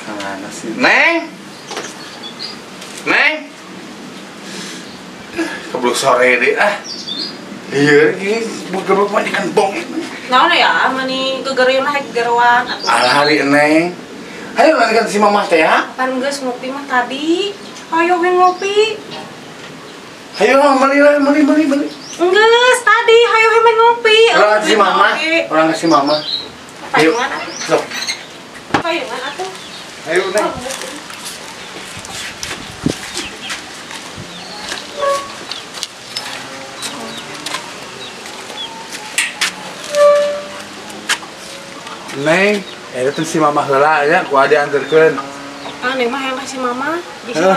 Mana sih? Neng? Neng? Kebeluk sore deh ah. Iya, gini gebruk mah ikan bong. Naon ya, mani gegereun lah gegeruan atuh. Alah hari Neng. Ayo nanti kan si mamah teh ya. Pan geus ngopi mah tadi. Ayo we ngopi. Ayo lah, beli lah, beli. Geus tadi, hayo we ngopi. Orang si mama, orang si mama. Ayo. Sok. Payungan atuh. Ayo Neng. Neng, itu si mama heula nya ku ade anterkeun. Ah, Neng mah yang kasih mama.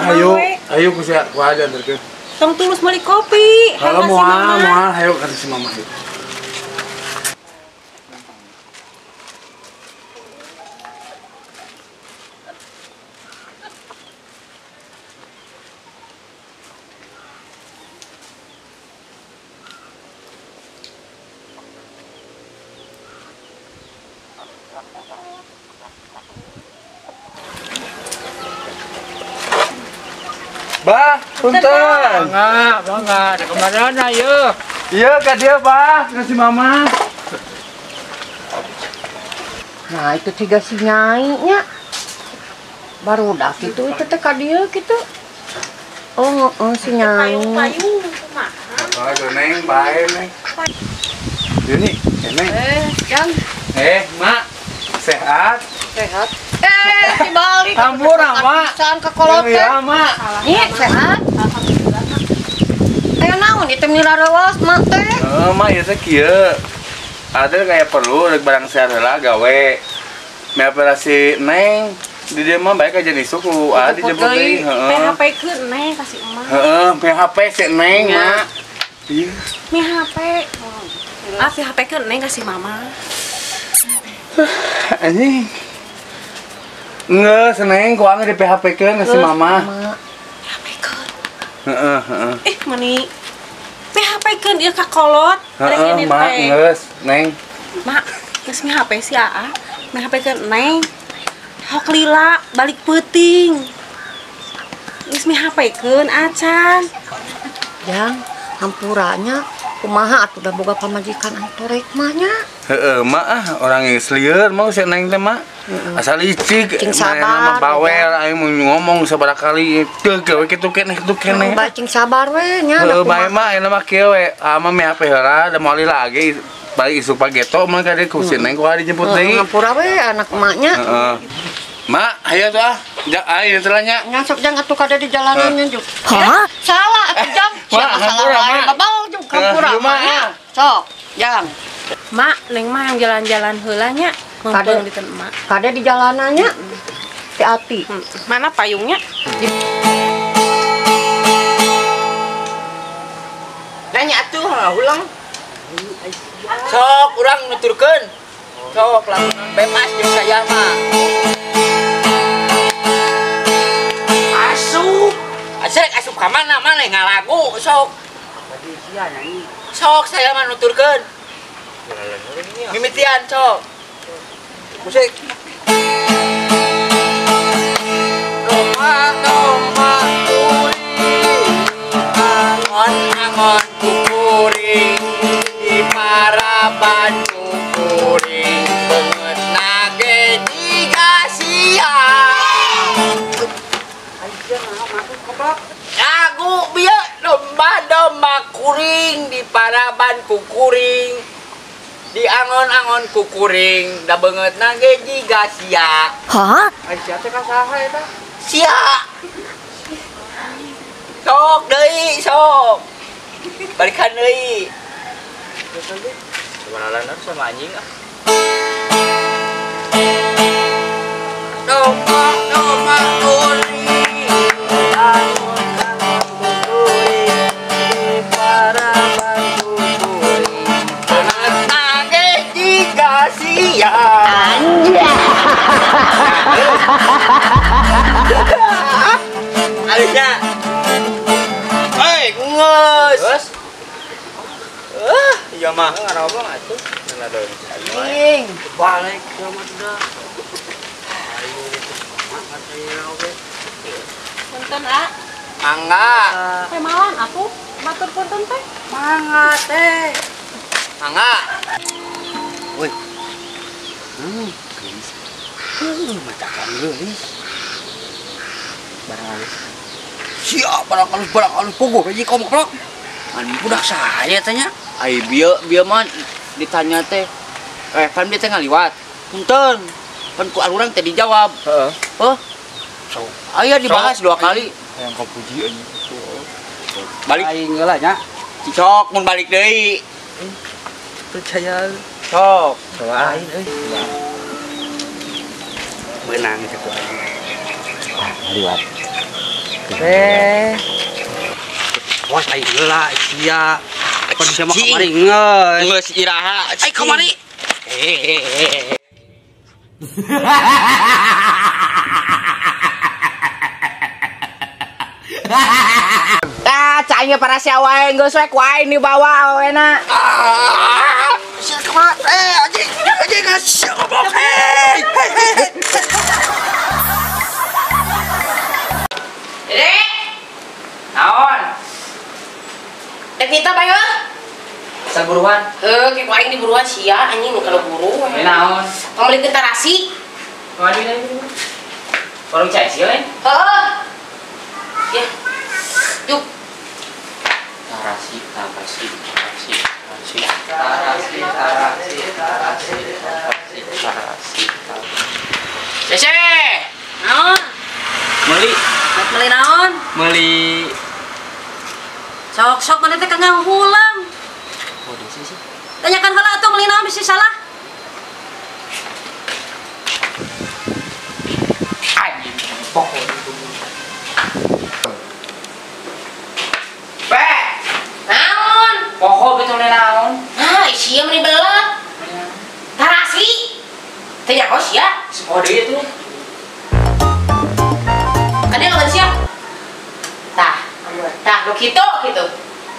Ayo, ayo ku sia ku ade anterkeun. Tong tulus meuli kopi. Kalau moal, moal hayo kasih si mama. Bah, punten. Bangga, bangga. Ada kemana yuk? Iya, ka dia, Bah. Kasih mama. Nah, itu tiga si nyai-nya. Baru dah gitu, itu teh ka dia gitu. Oh, oh si nyai. Payung-payung kumaha? Oh, Neng, bae, Neng. Ini, Neng. Jang. Mak. Sehat? Sehat. Si balik. Hampura, Mak. Pisan ka kolot teh. Iya, Mak. Ih, sehat. Alhamdulillah, Mak. Aya naon ieu teh mirarewas, Mak teh? Heeh, Mak, ieu teh kieu. Ada kayak perlu rek barang sehat heula gawe. Me operasi Neng di dieu mah bae kajian isuk ku aa dijemput deui, heeh. PHP-keun Neng kasih emak. Heeh, PHP si Neng, Mak. Iya. Mi HP. Ah, PHP-keun Neng kasih mama. Anjing. Nggak, seneng ku ame di PHP-keun kasih mama. PHP-keun. Heeh, heeh. Mani PHP-keun ieu ka kolot. Heeh, Mak, geus, Neng. Mak, geus mi HP si Aa. Mi HP-keun Neng. Hok lila balik peuting. Geus mi HP-keun acan. Jang, hampuranya kumaha atuh da boga pamajikan anu torek mah nya. Heeh, Mak ah, orang geus lieur mau si Neng teh, Mak. Asal licik, cing sabar, bawel aing mau ngomong sabaraha kali teu gawe kitu keneh kitu keneh. Bae cing sabar we nya. Heeh, bae mah ayeuna mah kieu we. Ama mi HP heula da moal lagi balik isuk pageto mah ka dieu ku si Neng ku dijemput deui. Hampura we anak emaknya. Heeh. Mak, hayo tuh ah. Ayo teh nya. Ngasok jang atuh kada di jalanannya juk. Hah? Salah atuh jang. Siapa salah wae babal juk hampura. Sok, jang. Mak, Neng mah yang jalan-jalan heula nya. Kade di emak. Kade di jalanannya. Hati-hati. Mana payungnya? Nanya atuh ulang. Sok urang nuturkeun. Sok lamun bebas jeung saya mah. Asup. Asek asup ka mana maneh ngalagu sok. Sok saya mah nuturkeun. Mimitian sok. Musik. Domba-domba kuring, angon-angon kukuring, di paraban kukuring, beungeut nage jiga sia. Lagu bieu domba-domba kuring di paraban kukuring. Di angon-angon kukuring, da beungeut nage jiga sia. Hah? Ai sia teh ka saha eta? Sia. Sok deui, sok. Balikan deui. Kenalan sama anjing ah. Domba-domba kuring, angon-angon kukuring, di paraban kukuring, beungeut nage jiga sia. Alisnya. Hei, ngeus. Iya mah ngarobong atuh. Anjing, balik sama udah. Oke. Punten, A. Mangga. Teh malan atuh, batur punten teh. Mangga teh. Mangga. Woi. Geulis. Matakan geulis. Barang halus. Siap barang halus pogo hiji komok plok. An budak saya tanya. Ai bieu bieu mah ditanya teh. Kan dia teh ngaliwat. Punten. Pan ku urang teh dijawab. Heeh. Oh. So, aya dibahas 2 kali. Yang kau puji anjing. Balik aing heula nya. Cicok mun balik deui. Percaya. Sok. Aing euy. Beunang teh ku aing. Ngaliwat. Teh. Awas aing heula sia. Pan sia mah kamari geus. Geus iraha. Ai kamari. Tah, cai para sia wae geus we ku aing dibawa awena. Sia kumaha? Anjing, anjing sia goblok. Dek. Naon? Dek kita bae heuh. Asal buruan. Heuh, ke ku aing diburuan sia anjing nu kalau buru. Naon? Pangmeulikeun tarasi. Waduh, warung cai sia lain? Heeh. Ya. Yuk. Tarasi, tarasi, tarasi, tarasi, tarasi, tarasi, tarasi, tarasi, tarasi. Cece. Naon? Meuli. Rek meuli naon? Meuli. Sok-sok maneh teh kanggo pulang. Oh, desi sih. Tanyakan heula atuh meuli naon bisi salah. Anjing, pokok itu. Pe. Naon? Pokok betul naon? Nah, sia meuni belet. Tarasi. Teh nyaho sia. Sekolah deui tuh. Kade lawan sia. Tah, tah nu kitu kitu.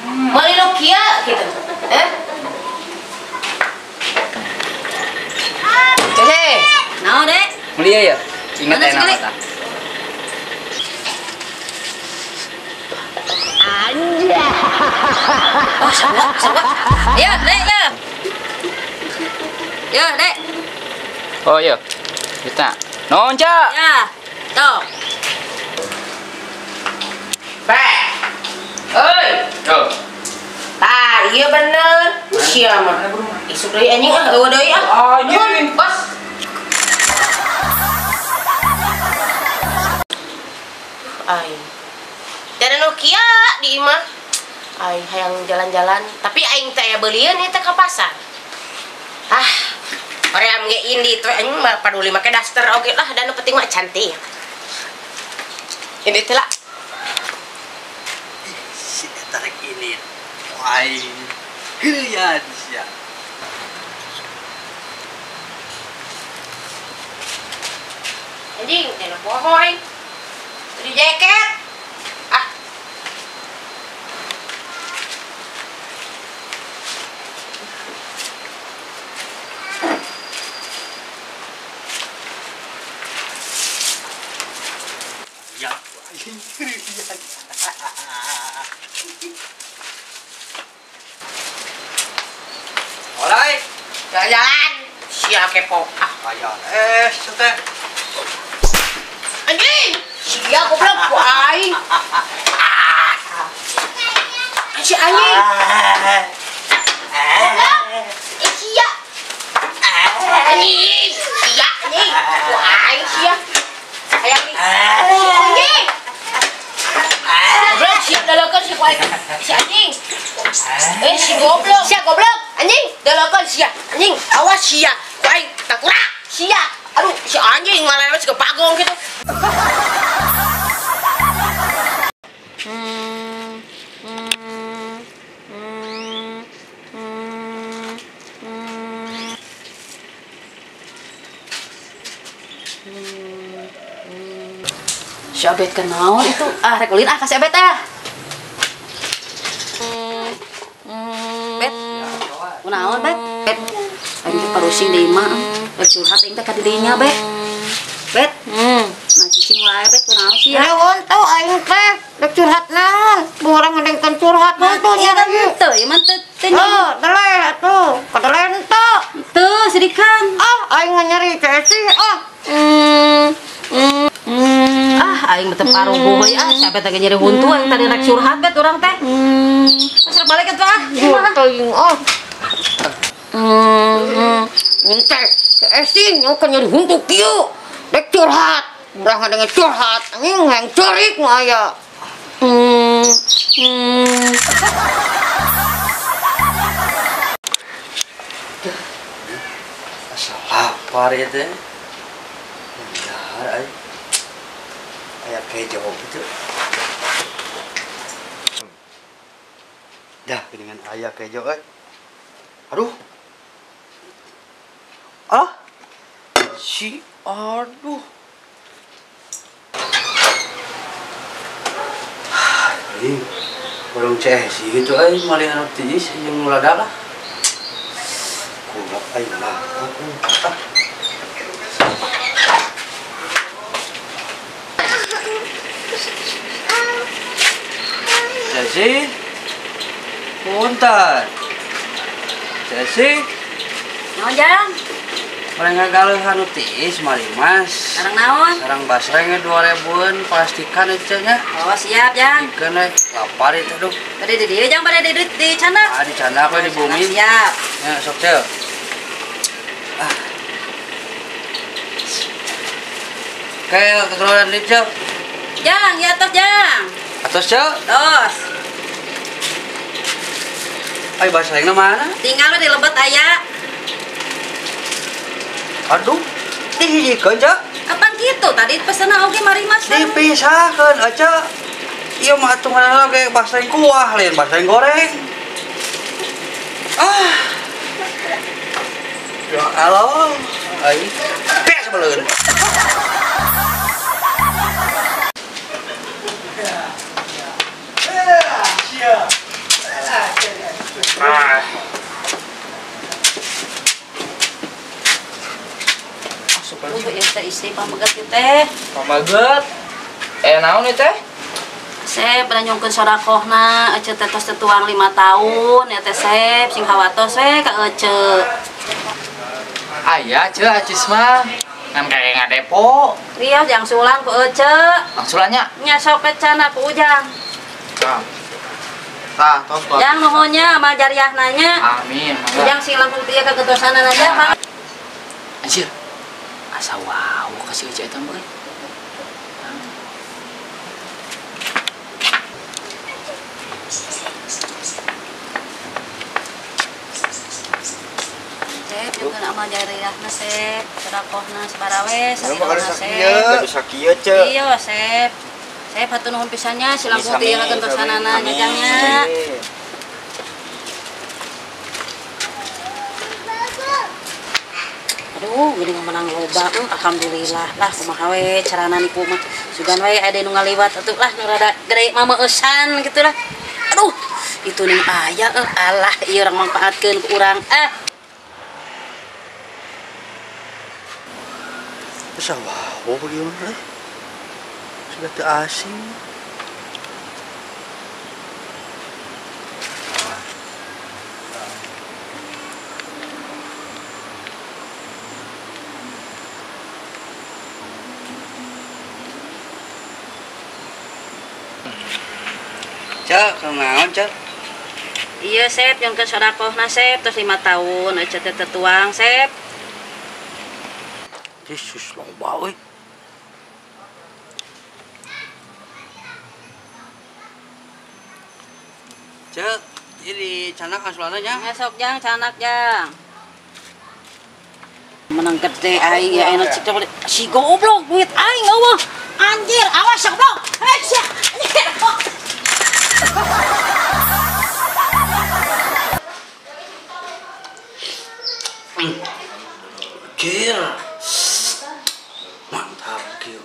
Meuli nu kieu kitu. Eh? Cece. Naon, Dek? Meuli ya? Ingat Mana enak sekali? mata. Oh, sarua, sarua. Ya, Dek, ya. Ya, Dek. Oh, iya. Kita. Naon, Ca? Ya. Tuh. Pe. Euy. Tuh. Tah, iya bener. Sia mah. Isuk deui anjing ah, eueuh deui ah. Anjing. Bos. Aing. Dari Nokia di imah. Aing hayang jalan-jalan, tapi aing teh aya beulieun ieu teh ka pasar. Ah, hoream ge indi teh anjing mah paduli make daster oge lah dan nu penting mah cantik. Ini teh lah. Si eta rek ini. Aing. Heuyan sia. Anjing, teh poho aing. Beli jaket. Ah. Ya, aing heuyan. Olai, Jalan-jalan. Sia kepo. Ah, aya sia teh. Anjing. Sia goblok ku aing. Si anjing. Goblok. Eh sia. Anjing. Sia anjing. Ku aing sia. Hayang nih. Si anjing. Goblok sia dalokeun si ku aing. Si anjing. Eh si goblok. Sia goblok. Anjing, dalokeun sia. Anjing, awas sia. Ku aing tangkurak sia. Aduh, si anjing malah siga bagong gitu. Si Abet ke naon itu? Ah, rek ulin ah ka si Abet ah. Bet. Kunaon, Bet? Bet. Aing teh parusing deui mah. Rek curhat aing teh ka didinya, Bet. Bet. Nah cicing wae bet kunaon sih ya? Naon tau aing teh rek curhat naon? Urang ngadengkeun curhat henteu nya lagi. Teu, ieu mah teu teu. Oh, deleh atuh. Kadeleh henteu. Teu sirikan. Ah, aing nyeri teh sih ah. Ah, aing mah teu paruguh we ah, sampe teh nyeri huntu aing tadi rek curhat bet urang teh. Masuk balik atuh ah. Teuing ah. Teh esi nyokan nyeri huntu kieu. Rek curhat, urang ngadenge curhat, anjing hayang ceurik nu aya. Asa lapar ieu teh. Dahar ai. Aya kejo kitu. Dah geuningan aya kejo euy. Aduh. Ah. Si aduh. Ini warung CS gitu euy mali anu tiis jeung mulada lah. Kulak aing mah. Cesi. Punten. Cesi. Naon jang? Mereka galeuhan nu tiis mali mas. Sareng naon? Sareng basreng 2000-an pastikan ece nya. Oh siap jang. Dikeun we lapar itu duh. Bade di dieu jang bade di canda. Ah di canda we di bumi. Siap. Ya sok ceu. Ah. Kayak kekeluaran di ceu. Jang, ya atos jang. Atos ceu? Tos. Ai basrengna mana? Tinggal di lebet aya. Aduh, dihijikeun ceu. Apaan gitu? Tadi pesenna oge mari mas. Dipisahkeun aja. Ieu mah atuh ngaranna ge basreng kuah lain basreng goreng. Ah. Ya Allah, ai pes beleun. Ah. Aduh, ieu teh istri pameget ieu teh. Pameget. Naon ieu teh? Sep, bade nyungkeun sodakohna, ece teh tos tetuang 5 tahun, ya teh sep, sing hawatos we ka ece. Aya ceu acis mah. Ngan kaya ngadepo. Iya, jang sulang ku ece. Angsulannya? Nya sok kecana ku ujang. Tah. Tah, tos kok. Jang nuhunnya amal jariahna nya. Amin. Ujang sing langkung tieu ka getosanana aja, Mang. Anjir. Asa wow kasih ece eta mah euy. Sep, nyungkeun amal jariahna sep, sodakohna sabarawe, sarirona sep. Bisa kieu ceu. Iya, sep. Sep hatur nuhun pisan nya si langkung tieu ka gentosanana nya jang nya. Aduh, geuning menang loba, alhamdulillah lah kumaha we carana nipu mah. Sugan we aya nu ngaliwat atuh lah nu rada gede mah meueusan kitu lah. Aduh, itu ning aya alah ieu urang mangpaatkeun ku urang. Ah. Bisa wow bagaimana leh? Sudah teu asing. Cek, kunaon cek? Iya sep, nyungkeun sodakohna sep, tos 5 tahun ece teh tetuang sep. Yesus loba euy. Cek, ini canak angsulanna nya. Sok jang, canak jang. Menang gede aing ya enak cik coba si goblok duit aing eueuh. Anjir, awas goblok. Hei, sia. Gil. Mantap gil.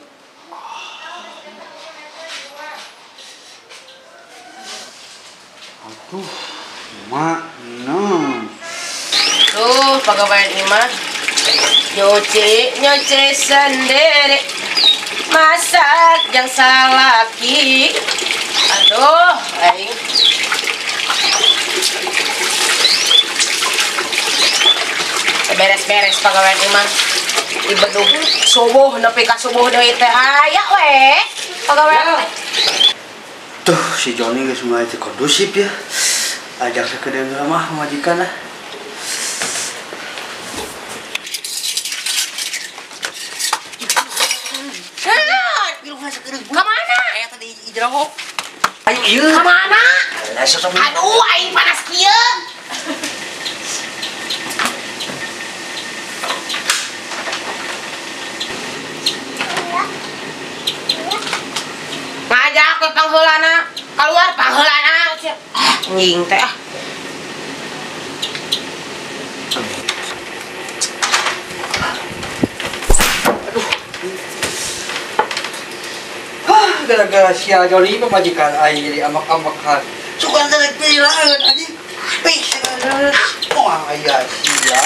Aduh, mana? Tuh, pagawean ini mah. Nyuci nyuci sendiri. Masak yang salaki. Aduh, aing. Beres-beres pagawean imah. Ibedug subuh nepi ka subuh deui teh aya we pagawean teh. Tuh si Joni geus mulai teu kondusif ya. Ajak sakedeung mah majikan lah. Ka mana? Aya tadi ijrohok. Ayo ieu. Ka mana? Aduh, aing panas kieu. Ngajak ke pangheulana, keluar pangheulana. Ah, anjing teh ah. Aduh. Hah, gara-gara sia Joni pemajikan aing jadi amak-amakan. Suka dari pilaeun anjing. Pih, wah aya sia.